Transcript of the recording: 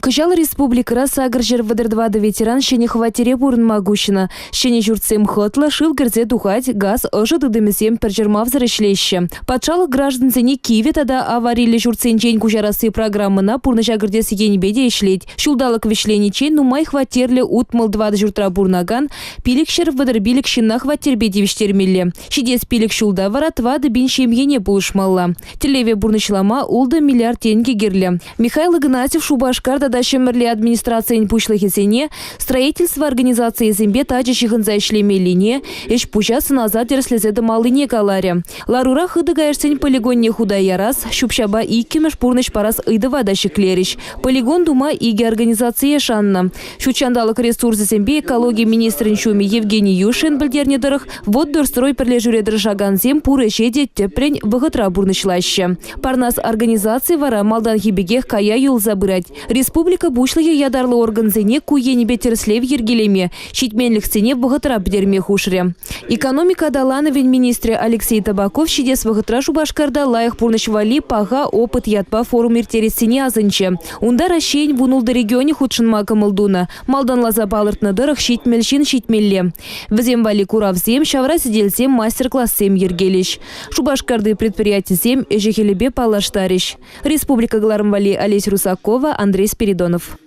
Кӑҫал республикӑра 834 ветеран ҫӗнӗ хваттере пурӑнма куҫнӑ. Ҫӗнӗ ҫуртсем хӑтлӑ, шыв кӗрсе тухать, газ, ӑшӑ тытӑмӗсем пӗр чӑрмавсӑр ӗҫлеҫҫӗ. Патшалӑх граждансене кивӗ тата авариллӗ ҫуртсенчен куҫарасси программӑна пурнӑҫа кӗртес енӗпе те ӗҫлет. Ҫулталӑк вӗҫлениччен нумай хваттерлӗ 64 ҫуртра пурӑнакан 535 ҫынна хваттерпе тивӗҫтермелле. Ҫитес пилӗк ҫулта вара 4000 ҫемьене пулӑшмалла. Тӗллеве пурнӑҫлама ултӑ миллиард тенкӗ кирлӗ. Михаил Игнатьев Шупашкар тата Ҫӗмӗрле администрацийӗн пуҫлӑхӗсене строительство организацийӗсемпе тачӑ ҫыхӑнса ӗҫлемеллине, ӗҫ-пуҫа сӑнаса тӗрӗслесе тӑмаллине каларӗ. Ларура хытӑ каяшсен полигонне хута ярас, ҫӳп-ҫапа иккӗмӗш пурнӑҫ парас ыйтӑва та ҫӗклерӗҫ. Полигон тума икӗ организацие шаннӑ. Ҫут ҫанталӑк ресурсӗсемпе экологи министрӗн ҫумӗ Евгений Юшин пӗлтернӗ тӑрӑх, Воддорстрой пӗрлешӳре тӑрӑшакансем пур ӗҫе те тӗплӗн, вӑхӑтра пурнӑҫлаҫҫӗ. Парнас организаци вара малтанхи пекех кая юлса пырать. Республика Пуҫлӑхӗ ятарлӑ органсене ку енӗпе тӗрӗслев йӗркелеме, ҫитменлӗхсене вӑхӑтра пӗтерме хушрӗ. Экономика аталанӑвӗн министрӗ Алексей Табаков ҫитес вӑхӑтра Шупашкарта лайӑх пурнӑҫ валли паха опыт ятпа форум ирттерессине асӑнчӗ. Унта Раҫҫейӗн вунултӑ регионӗ хутшӑнма кӑмӑл тунӑ. Малтанласа палӑртнӑ тӑрӑх, 70 ҫын ҫитмелле. Вӗсем валли куравсем, ҫавра сӗтелсем, мастер-классем йӗркелӗҫ. Шупашкарти предприятисем ӗҫӗ-хӗлӗпе паллаштарӗҫ. Республика кӑларӑм валли Олеся Русакова, Андрей Спиридонов.